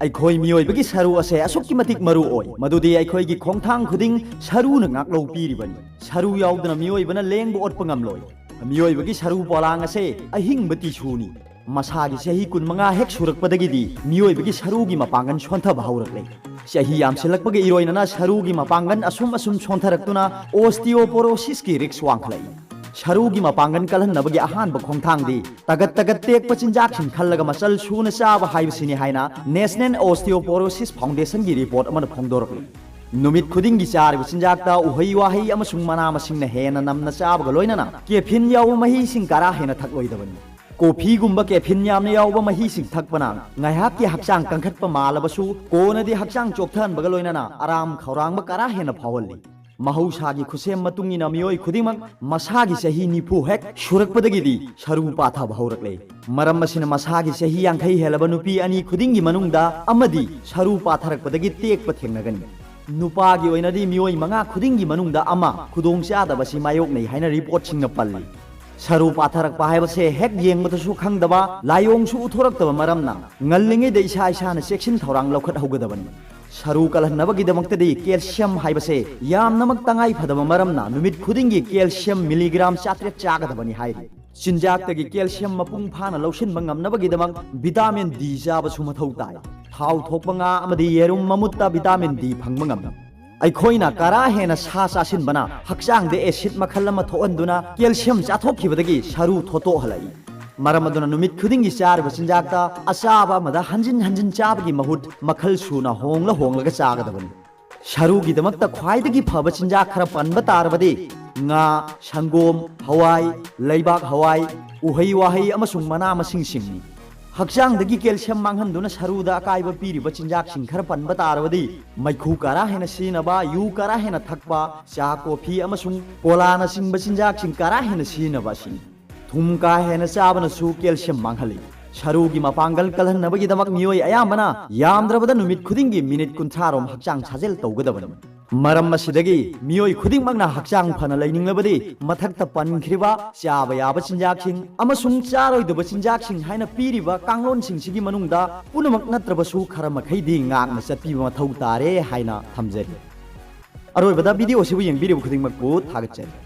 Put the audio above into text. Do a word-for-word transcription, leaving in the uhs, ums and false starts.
ꯑꯩꯈꯣꯏ ꯃꯤꯑꯣꯏꯕꯒꯤ ꯁꯔꯨ ꯑꯁꯦ ꯑꯁꯨꯛꯀꯤ ꯃꯇꯤꯛ ꯃꯔꯨ ꯑꯣꯏ, ꯃꯗꯨꯗꯤ ꯑꯩꯈꯣꯏꯒꯤ ꯈꯣꯡꯊꯥꯡ ꯈꯨꯗꯤꯡ ꯁꯔꯨꯅ ꯉꯥꯛꯂꯧ ꯄꯤꯔꯤꯕꯅꯤ꯫ ꯁꯔꯨ ꯌꯥꯎꯗꯅ ꯃꯤꯑꯣꯏꯕꯅ ꯂꯦꯡꯕ ꯑꯣꯠꯄ ꯉꯝꯂꯣꯏ꯫ ꯃꯤꯑꯣꯏꯕꯒꯤ ꯁꯔꯨ ꯄꯣꯂꯥꯡ ꯑꯁꯦ ꯑꯍꯤꯡꯕ ꯇꯤꯁꯨꯅꯤ꯫ ꯃꯁꯥꯒꯤ ꯆꯍꯤ ꯀꯨꯟꯃꯉꯥ ꯍꯦꯛ ꯁꯨꯔꯛꯄꯗꯒꯤꯗꯤ ꯃꯤꯑꯣꯏꯕꯒꯤ ꯁꯔꯨꯒꯤ ꯃꯄꯥꯡꯒꯜ ꯁꯣꯟꯊꯕ ꯍꯧꯔꯛꯂꯦ꯫ ꯆꯍꯤ ꯌꯥꯝꯁꯤꯜꯂꯛꯄꯒ ꯏꯔꯣꯏꯅꯅ ꯁꯔꯨꯒꯤ ꯃꯄꯥꯡꯒꯜ ꯑꯁꯨꯝ ꯑꯁꯨꯝ ꯁꯣꯟꯊꯔꯛꯇꯨꯅ osteoporosisꯀꯤ risk ꯋꯥꯡꯈꯠꯂꯛꯏ꯫ ꯁꯔꯨꯒꯤ ꯃꯄꯥꯡꯒꯜ ꯀꯜꯍꯟꯅꯕꯒꯤ ꯑꯍꯥꯟꯕ ꯈꯣꯡꯊꯥꯡꯗꯤ ꯇꯒꯠ ꯇꯒꯠ ꯇꯦꯛꯄ ꯆꯤꯟꯖꯥꯛꯁꯤꯡ ꯈꯜꯂꯒ ꯃꯆꯜ ꯁꯨꯅ ꯆꯥꯕ ꯍꯥꯏꯕꯁꯤꯅꯤ ꯍꯥꯏꯅ National Osteoporosis Foundationꯒꯤ report ꯑꯃꯅ ꯐꯣꯡꯗꯣꯔꯛꯂꯤ꯫ ꯅꯨꯃꯤꯠ ꯈꯨꯗꯤꯡꯒꯤ ꯆꯥꯔꯤꯕ ꯆꯤꯟꯖꯥꯛꯇ ꯎꯍꯩ ꯋꯥꯍꯩ ꯑꯃꯁꯨꯡ ꯃꯅꯥ ꯃꯁꯤꯡꯅ ꯍꯦꯟꯅ ꯅꯝꯅ ꯆꯥꯕꯒ ꯂꯣꯏꯅꯅ caffeine ꯌꯥꯎꯕ ꯃꯍꯤꯁꯤꯡ ꯀꯔꯥ ꯍꯦꯟꯅ ꯊꯛꯂꯣꯏꯗꯕꯅꯤ꯫ ꯀꯣꯐꯤꯒꯨꯝꯕ caffeine ꯌꯥꯝꯅ ꯌꯥꯎꯕ ꯃꯍꯤꯁꯤꯡ ꯊꯛꯄꯅ ꯉꯥꯏꯍꯥꯛꯀꯤ ꯍꯛꯆꯥꯡ ꯀꯟꯈꯠꯄ ꯃꯥꯜꯂꯕꯁꯨ ꯀꯣꯟꯅꯗꯤ ꯍꯛꯆꯥꯡ ꯆꯣꯛꯊꯍꯟꯕꯒ ꯂꯣꯏꯅꯅ ꯑꯔꯥꯝ ꯈꯧꯔꯥꯡꯕ ꯀꯔꯥ ꯍꯦꯟꯅ ꯐꯥꯎꯍꯜꯂꯤ꯫ ꯃꯍꯧꯁꯥꯒꯤ ꯈꯨꯠꯁꯦꯝ ꯃꯇꯨꯡ ꯏꯟꯅ ꯃꯤꯑꯣꯏ ꯈꯨꯗꯤꯡꯃꯛ ꯃꯁꯥꯒꯤ ꯆꯍꯤ ꯅꯤꯐꯨ ꯍꯦꯛ ꯁꯨꯔꯛꯄꯗꯒꯤꯗꯤ ꯁꯔꯨ ꯄꯥꯊꯕ ꯍꯧꯔꯛꯂꯦ꯫ ꯃꯔꯝ ꯑꯁꯤꯅ ꯃꯁꯥꯒꯤ ꯆꯍꯤ ꯌꯥꯡꯈꯩ ꯍꯦꯜꯂꯕ ꯅꯨꯄꯤ ꯑꯅꯤ ꯈꯨꯗꯤꯡꯒꯤ ꯃꯅꯨꯡꯗ ꯑꯃꯗꯤ ꯁꯔꯨ ꯄꯥꯊꯔꯛꯄꯗꯒꯤ ꯇꯦꯛꯄ ꯊꯦꯡꯅꯒꯅꯤ꯫ ꯅꯨꯄꯥꯒꯤ ꯑꯣꯏꯅꯗꯤ ꯃꯤꯑꯣꯏ ꯃꯉꯥ ꯈꯨꯗꯤꯡꯒꯤ ꯃꯅꯨꯡꯗ ꯑꯃ ꯈꯨꯗꯣꯡꯆꯥꯗꯕꯁꯤ ꯃꯥꯌꯣꯛꯅꯩ ꯍꯥꯏꯅ reportꯁꯤꯡꯅ ꯄꯜꯂꯤ꯫ ꯁꯔꯨ ꯄꯥꯊꯔꯛꯄ ꯍꯥꯏꯕꯁꯦ ꯍꯦꯛ ꯌꯦꯡꯕꯗꯁꯨ ꯈꯪꯗꯕ, ꯂꯥꯏꯑꯣꯡꯁꯨ ꯎꯠꯊꯣꯔꯛꯇꯕ ꯃꯔꯝꯅ ꯉꯜꯂꯤꯉꯩꯗ ꯏꯁꯥ ꯏꯁꯥꯅ ꯆꯦꯛꯁꯤꯟ ꯊꯧꯔꯥꯡ ꯂꯧꯈꯠꯍꯧꯒꯗꯕꯅꯤ꯫ ꯁꯔꯨ ꯀꯜꯍꯟꯅꯕꯒꯤꯗꯃꯛꯇꯗꯤ calcium ꯍꯥꯏꯕꯁꯦ ꯌꯥꯝꯅꯃꯛ ꯇꯉꯥꯏ ꯐꯗꯕ ꯃꯔꯝꯅ ꯅꯨꯃꯤꯠ ꯈꯨꯗꯤꯡꯒꯤ calcium milligram ꯆꯥꯇ꯭ꯔꯦꯠ ꯆꯥꯒꯗꯕꯅꯤ ꯍꯥꯏꯔꯤ꯫ ꯆꯤꯟꯖꯥꯛꯇꯒꯤ calcium ꯃꯄꯨꯡ ꯐꯥꯅ ꯂꯧꯁꯤꯟꯕ ꯉꯝꯅꯕꯒꯤꯗꯃꯛ vitamin D ꯆꯥꯕꯁꯨ ꯃꯊꯧ ꯇꯥꯏ꯫ ꯊꯥꯎ ꯊꯣꯛꯄ ꯉꯥ ꯑꯃꯗꯤ ꯌꯦꯔꯨꯝ ꯃꯃꯨꯠꯇ vitamin D ꯐꯪꯕ ꯉꯝꯃꯤ꯫ ꯑꯩꯈꯣꯏꯅ ꯀꯔꯥ ꯍꯦꯟꯅ ꯁꯥ ꯆꯥꯁꯤꯟꯕꯅ ꯍꯛꯆꯥꯡꯗ acid ꯃꯈꯜ ꯑꯃ ꯊꯣꯛꯍꯟꯗꯨꯅ calcium ꯆꯥꯊꯣꯛꯈꯤꯕꯗꯒꯤ ꯁꯔꯨ ꯊꯣꯠꯇꯣꯛꯍꯜꯂꯛꯏ꯫ ꯃꯔꯝ ꯑꯗꯨꯅ ꯅꯨꯃꯤꯠ ꯈꯨꯗꯤꯡꯒꯤ ꯆꯥꯔꯤꯕ ꯆꯤꯟꯖꯥꯛꯇ ꯑꯆꯥꯕ ꯑꯃꯗ ꯍꯟꯖꯤꯟ ꯍꯟꯖꯤꯟ ꯆꯥꯕꯒꯤ ꯃꯍꯨꯠ ꯃꯈꯜ ꯁꯨꯅ ꯍꯣꯡꯂ ꯍꯣꯡꯂꯒ ꯆꯥꯒꯗꯕꯅꯤ꯫ ꯁꯔꯨꯒꯤꯗꯃꯛꯇ ꯈ꯭ꯋꯥꯏꯗꯒꯤ ꯐꯕ ꯆꯤꯟꯖꯥꯛ ꯈꯔ ꯄꯟꯕ ꯇꯥꯔꯕꯗꯤ ꯉꯥ, ꯁꯪꯒꯣꯝ, ꯍꯋꯥꯏ, ꯂꯩꯕꯥꯛ ꯍꯋꯥꯏ, ꯎꯍꯩ ꯋꯥꯍꯩ ꯑꯃꯁꯨꯡ ꯃꯅꯥ ꯃꯁꯤꯡꯁꯤꯡꯅꯤ꯫ ꯍꯛꯆꯥꯡꯗꯒꯤ calcium ꯃꯥꯡꯍꯟꯗꯨꯅ ꯁꯔꯨꯗ ꯑꯀꯥꯏꯕ ꯄꯤꯔꯤꯕ ꯆꯤꯟꯖꯥꯛꯁꯤꯡ ꯈꯔ ꯄꯟꯕ ꯇꯥꯔꯕꯗꯤ ꯃꯩꯈꯨ ꯀꯔꯥ ꯍꯦꯟꯅ ꯁꯤꯖꯤꯟꯅꯕ, ꯌꯨ ꯀꯔꯥ ꯍꯦꯟꯅ ꯊꯛꯄ, ꯆꯥ, ꯀꯣꯐꯤ ꯑꯃꯁꯨꯡ ꯀꯣꯂꯥꯅꯆꯤꯡꯕ ꯆꯤꯟꯖꯥꯛꯁꯤꯡ ꯀꯔꯥ ꯍꯦꯟꯅ ꯁꯤꯖꯤꯟꯅꯕ ꯑꯁꯤꯅꯤ꯫ ꯊꯨꯝ ꯀꯥ ꯍꯦꯟꯅ ꯆꯥꯕꯅꯁꯨ calcium ꯃꯥꯡꯍꯜꯂꯤ꯫ ꯁꯔꯨꯒꯤ ꯃꯄꯥꯡꯒꯜ ꯀꯜꯍꯟꯅꯕꯒꯤꯗꯃꯛ ꯃꯤꯑꯣꯏ ꯑꯌꯥꯝꯕꯅ ꯌꯥꯝꯗ꯭ꯔꯕꯗ ꯅꯨꯃꯤꯠ ꯈꯨꯗꯤꯡꯒꯤ minute ꯀꯨꯟꯊ꯭ꯔꯥ ꯔꯣꯝ ꯍꯛꯆꯥꯡ ꯁꯥꯖꯦꯜ ꯇꯧꯒꯗꯕꯅꯤ꯫ ꯃꯔꯝ ꯑꯁꯤꯗꯒꯤ ꯃꯤꯑꯣꯏ ꯈꯨꯗꯤꯡꯃꯛꯅ ꯍꯛꯆꯥꯡ ꯐꯅ ꯂꯩꯅꯤꯡꯂꯕꯗꯤ ꯃꯊꯛꯇ ꯄꯟꯈ꯭ꯔꯤꯕ ꯆꯥꯕ ꯌꯥꯕ ꯆꯤꯟꯖꯥꯛꯁꯤꯡ ꯑꯃꯁꯨꯡ ꯆꯥꯔꯣꯏꯗꯕ ꯆꯤꯟꯖꯥꯛꯁꯤꯡ ꯍꯥꯏꯅ ꯄꯤꯔꯤꯕ ꯀꯥꯡꯂꯣꯟꯁꯤꯡꯁꯤꯒꯤ ꯃꯅꯨꯡꯗ ꯄꯨꯝꯅꯃꯛ ꯅꯠꯇ꯭ꯔꯕꯁꯨ ꯈꯔ ꯃꯈꯩꯗꯤ ꯉꯥꯛꯅ ꯆꯠꯄꯤꯕ ꯃꯊꯧ ꯇꯥꯔꯦ ꯍꯥꯏꯅ ꯊꯝꯖꯔꯤ꯫ ꯑꯔꯣꯏꯕꯗ ꯚꯤꯗꯤꯑꯣ ꯑꯁꯤꯕꯨ ꯌꯦꯡꯕꯤꯔꯤꯕ ꯈꯨꯗꯤꯡꯃꯛꯄꯨ ꯊꯥꯒꯠꯆꯔꯤ꯫